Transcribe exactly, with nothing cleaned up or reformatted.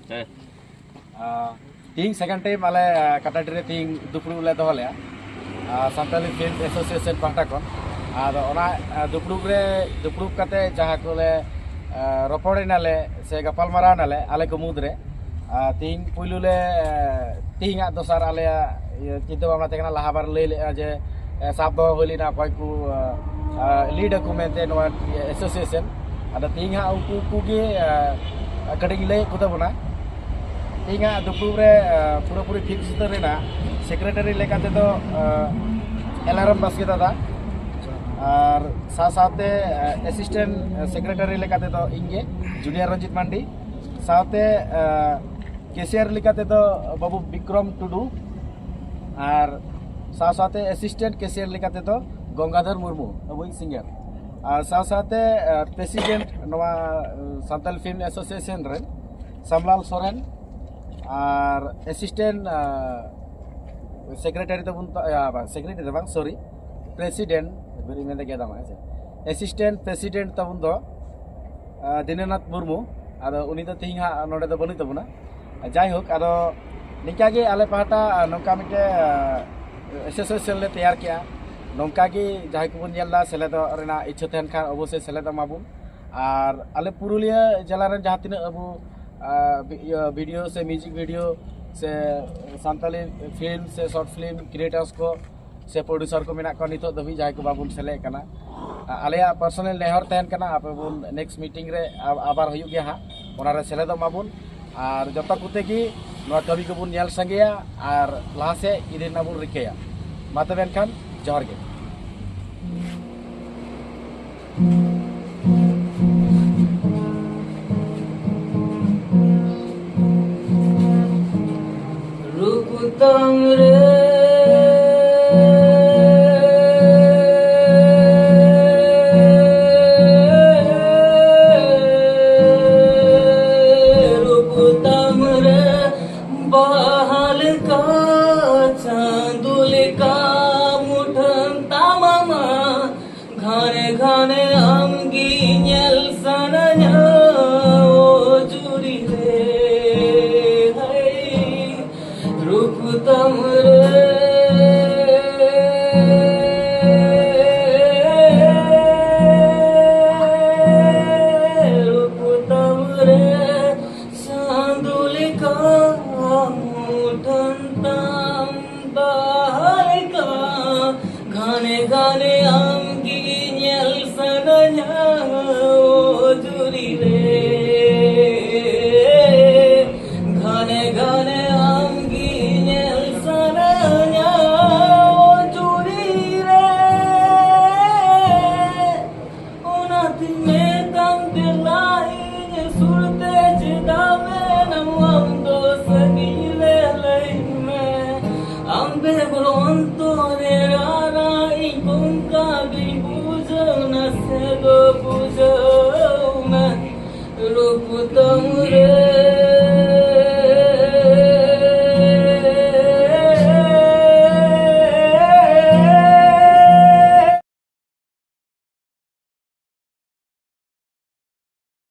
ᱦᱮᱸ᱾ ᱛᱤᱦᱤᱧ second time ᱟᱞᱮ ᱠᱟᱴᱟᱰᱤ ᱨᱮ ᱛᱤᱦᱤᱧ ᱫᱩᱯᱲᱩᱵ ᱞᱮ ᱫᱚᱦᱚ ᱞᱮᱜᱼᱟ ᱥᱟᱱᱛᱟᱲᱤ ᱯᱷᱤᱞᱢ ᱮᱥᱳᱥᱤᱭᱮᱥᱚᱱ ᱯᱟᱦᱴᱟ ᱠᱷᱚᱱ᱾ ᱟᱫᱚ ᱚᱱᱟ ᱫᱩᱯᱲᱩᱵ ᱨᱮ ᱫᱩᱯᱲᱩᱵ ᱠᱟᱛᱮ ᱡᱟᱦᱟᱸ ᱠᱚᱞᱮ ᱨᱚᱯᱚᱲ ᱮᱱᱟᱞᱮ ᱥᱮ ᱜᱟᱯᱟᱞᱢᱟᱨᱟᱣ ᱮᱱᱟᱞᱮ ᱟᱞᱮ ᱠᱚ ᱢᱩᱫᱽᱨᱮ, ᱛᱤᱦᱤᱧ ᱯᱩᱭᱞᱩ ᱞᱮ ᱛᱤᱦᱤᱧᱟᱜ ᱫᱚᱥᱟᱨ ᱟᱞᱮᱭᱟᱜ ᱤᱭᱟᱹ ᱪᱤᱱᱛᱟᱹ ᱵᱷᱟᱵᱽᱱᱟ ᱛᱟᱦᱮᱸ ᱠᱟᱱᱟ, ᱞᱟᱦᱟ ᱵᱟᱨ ᱞᱟᱹᱭ ᱞᱮᱜᱼᱟ ᱡᱮ ᱥᱟᱵ ᱫᱚᱦᱚ ᱦᱩᱭ ᱞᱮᱱᱟ ᱚᱠᱚᱭ ᱠᱚ ᱞᱤᱰ ᱟᱠᱚ ᱢᱮᱱᱛᱮ ᱱᱚᱣᱟ ᱮᱥᱳᱥᱤᱭᱮᱥᱚᱱ᱾ ᱟᱫᱚ ᱛᱤᱦᱤᱧ ᱦᱟᱸᱜ ᱩᱱᱠᱩ ᱠᱚᱜᱮ ᱠᱟᱹᱴᱤᱡ ᱤᱧ ᱞᱟᱹᱭᱮᱫ ᱠᱚ ᱛᱟᱵᱚᱱᱟ᱾ ᱛᱮᱦᱮᱧᱟᱜ ᱫᱩᱯᱲᱩᱵ ᱨᱮ ᱯᱩᱨᱟᱹᱯᱩᱨᱤ ᱯᱷᱤᱠᱥ ᱩᱛᱟᱹᱨ ᱮᱱᱟ᱾ ᱥᱮᱠᱨᱮᱴᱟᱨᱤ ᱞᱮᱠᱟ ᱛᱮᱫᱚ ᱮᱞᱟᱨᱟᱢ ᱵᱟᱥᱠᱮ ᱫᱟᱫᱟ, ᱟᱨ ᱥᱟᱶ ᱥᱟᱶᱛᱮ ᱮᱥᱤᱥᱴᱮᱱᱴ ᱥᱮᱠᱨᱮᱴᱟᱨᱤ ᱞᱮᱠᱟ ᱛᱮᱫᱚ ᱤᱧ ᱜᱮ, ᱡᱩᱱᱤᱭᱟᱨ ᱨᱚᱧᱡᱤᱛ ᱢᱟᱱᱰᱤ᱾ ᱥᱟᱶᱛᱮ ᱠᱮᱥᱤᱭᱟᱨ ᱞᱮᱠᱟ ᱛᱮᱫᱚ ᱵᱟᱹᱵᱩ ᱵᱤᱠᱨᱚᱢ ᱴᱩᱰᱩ, ᱟᱨ ᱥᱟᱶ ᱥᱟᱶᱛᱮ ᱮᱥᱤᱥᱴᱮᱱᱴ ᱠᱮᱥᱤᱭᱟᱨ ᱞᱮᱠᱟ ᱛᱮᱫᱚ ᱜᱚᱝᱜᱟᱫᱷᱚᱨ ᱢᱩᱨᱢᱩ, ᱟᱵᱚᱭᱤᱡ ᱥᱤᱝᱜᱟᱨ, ᱟᱨ ᱥᱟᱶ ᱥᱟᱶᱛᱮ ᱯᱨᱮᱥᱤᱰᱮᱱᱴ ᱱᱚᱣᱟ ᱥᱟᱱᱛᱟᱞ ᱯᱷᱤᱞᱢ ᱮᱥᱳᱥᱤᱭᱮᱥᱚᱱ ᱨᱮᱱ ᱥᱟᱢᱞᱟᱞ ᱥᱚᱨᱮᱱ, ᱟᱨ ᱮᱥᱤᱥᱴᱮᱱᱴ ᱥᱮᱠᱨᱮᱴᱟᱨᱤ ᱛᱟᱵᱚᱱ ᱛᱟ-, ᱟ, ᱵᱟᱝ, ᱥᱮᱠᱨᱮᱴᱟᱨᱤ ᱫᱚ ᱵᱟᱝ, ᱥᱚᱨᱤ, ᱯᱨᱮᱥᱤᱰᱮᱱᱴ, ᱵᱟᱹᱧ ᱢᱮᱱᱫᱟ ᱜᱮᱫᱟᱢᱟ, ᱦᱮᱸ ᱥᱮ, ᱮᱥᱤᱥᱴᱮᱱᱴ ᱯᱨᱮᱥᱤᱰᱮᱱᱴ ᱛᱟᱵᱚᱱ ᱫᱚ ᱫᱤᱱᱟᱱᱟᱛᱷ ᱢᱩᱨᱢᱩ᱾ ᱟᱫᱚ ᱩᱱᱤ ᱫᱚ ᱛᱮᱦᱮᱧ ᱦᱟᱸᱜ ᱱᱚᱰᱮ ᱫᱚ ᱵᱟᱹᱱᱩᱜ ᱛᱟᱵᱚᱱᱟ᱾ ᱡᱟᱭᱦᱳᱠ, ᱟᱫᱚ ᱱᱤᱝᱠᱟ ᱜᱮ ᱟᱞᱮ ᱯᱟᱦᱴᱟ ᱱᱚᱝᱠᱟ ᱢᱤᱫᱴᱮᱡ ᱮᱥᱳᱥᱤᱭᱮᱥᱚᱱ ᱞᱮ ᱛᱮᱭᱟᱨ ᱠᱮᱜᱼᱟ᱾ ᱱᱚᱝᱠᱟ ᱜᱮ ᱡᱟᱦᱟᱸᱭ ᱠᱚᱵᱚᱱ ᱧᱮᱞ ᱮᱫᱟ, ᱥᱮᱞᱮᱫᱚᱜ ᱨᱮᱱᱟᱜ ᱤᱪᱪᱷᱟᱹ ᱛᱟᱦᱮᱱ ᱠᱷᱟᱱ ᱚᱵᱚᱥᱥᱳᱭ ᱥᱮᱞᱮᱫᱚᱜ ᱢᱟᱵᱚᱱ᱾ ᱟᱨ ᱟᱞᱮ ᱯᱩᱨᱩᱞᱤᱭᱟᱹ ᱡᱮᱞᱟ ᱨᱮᱱ ᱡᱟᱦᱟᱸ ᱛᱤᱱᱟᱹᱜ ᱟᱵᱚ ᱵᱷᱤᱰᱤᱭᱳ ᱥᱮ ᱢᱤᱣᱡᱤᱠ ᱵᱷᱤᱰᱤᱭᱳ ᱥᱮ ᱥᱟᱱᱛᱟᱞᱤ ᱯᱷᱤᱞᱢ ᱥᱮ ᱥᱚᱨᱴ ᱯᱷᱤᱞᱢ ᱠᱨᱤᱭᱮᱴᱟᱨᱥ ᱠᱚ ᱥᱮ ᱯᱨᱚᱰᱭᱩᱥᱟᱨ ᱠᱚ ᱢᱮᱱᱟᱜ ᱠᱚᱣᱟ, ᱱᱤᱛᱚᱜ ᱫᱷᱟᱹᱵᱤᱡ ᱡᱟᱦᱟᱸᱭ ᱠᱚ ᱵᱟᱵᱚᱱ ᱥᱮᱞᱮᱫ ᱠᱟᱱᱟ, ᱟᱞᱮᱭᱟᱜ ᱯᱟᱨᱥᱚᱱᱟᱞ ᱱᱮᱦᱚᱨ ᱛᱟᱦᱮᱱ ᱠᱟᱱᱟ, ᱟᱯᱮ ᱵᱚᱱ ᱱᱮᱠᱥᱴ ᱢᱤᱴᱤᱝ ᱨᱮ ᱟᱵᱟᱨ ᱦᱩᱭᱩᱜ ᱜᱮᱭᱟ ᱦᱟᱸᱜ, ᱚᱱᱟᱨᱮ ᱥᱮᱞᱮᱫᱚᱜ ᱢᱟᱵᱚᱱ᱾ ᱟᱨ ᱡᱚᱛᱚ ᱠᱚᱛᱮ ᱜᱮ ᱱᱚᱣᱟ ᱠᱟᱹᱢᱤ ᱠᱚᱵᱚᱱ ᱧᱮᱞ ᱥᱟᱸᱜᱮᱭᱟ ᱟᱨ ᱞᱟᱦᱟ ᱥᱮᱫ ᱤᱫᱤ ᱨᱮᱱᱟᱜ ᱵᱚᱱ ᱨᱤᱠᱟᱹᱭᱟ᱾ ᱢᱟ ᱛᱚᱵᱮ ᱮᱱᱠᱷᱟᱱ ᱡᱚᱦᱟᱨ ᱜᱮ᱾ ᱨᱩᱯ ᱛᱟᱢ ᱨᱮ, ᱨᱩᱯ ᱛᱟᱢ ᱨᱮ, ᱵᱟᱦᱟ ᱞᱮᱠᱟ ᱪᱟᱸᱫᱚ ᱞᱮᱠᱟ ᱢᱩᱴᱷᱟᱹᱱ ᱛᱟᱢᱟᱢᱟ, ᱜᱷᱟᱱᱮ ᱜᱷᱟᱱᱮ ᱟᱢᱜᱮ ᱧᱮᱞ ᱥᱟᱱᱟᱧᱟ, ᱳ ᱡᱩᱨᱤ ᱨᱮ᱾ ᱵᱮᱜᱚᱨ ᱚᱱᱛᱚᱨᱮ ᱨᱟᱨᱟ ᱤᱧ ᱠᱚᱝᱠᱟ ᱜᱤᱧ ᱵᱩᱡᱷᱟᱹᱣ ᱱᱟ ᱥᱮ ᱫᱚ ᱵᱩᱡᱷᱟᱹᱣ ᱢᱮ᱾ ᱨᱩᱯ ᱛᱟᱢ ᱨᱮ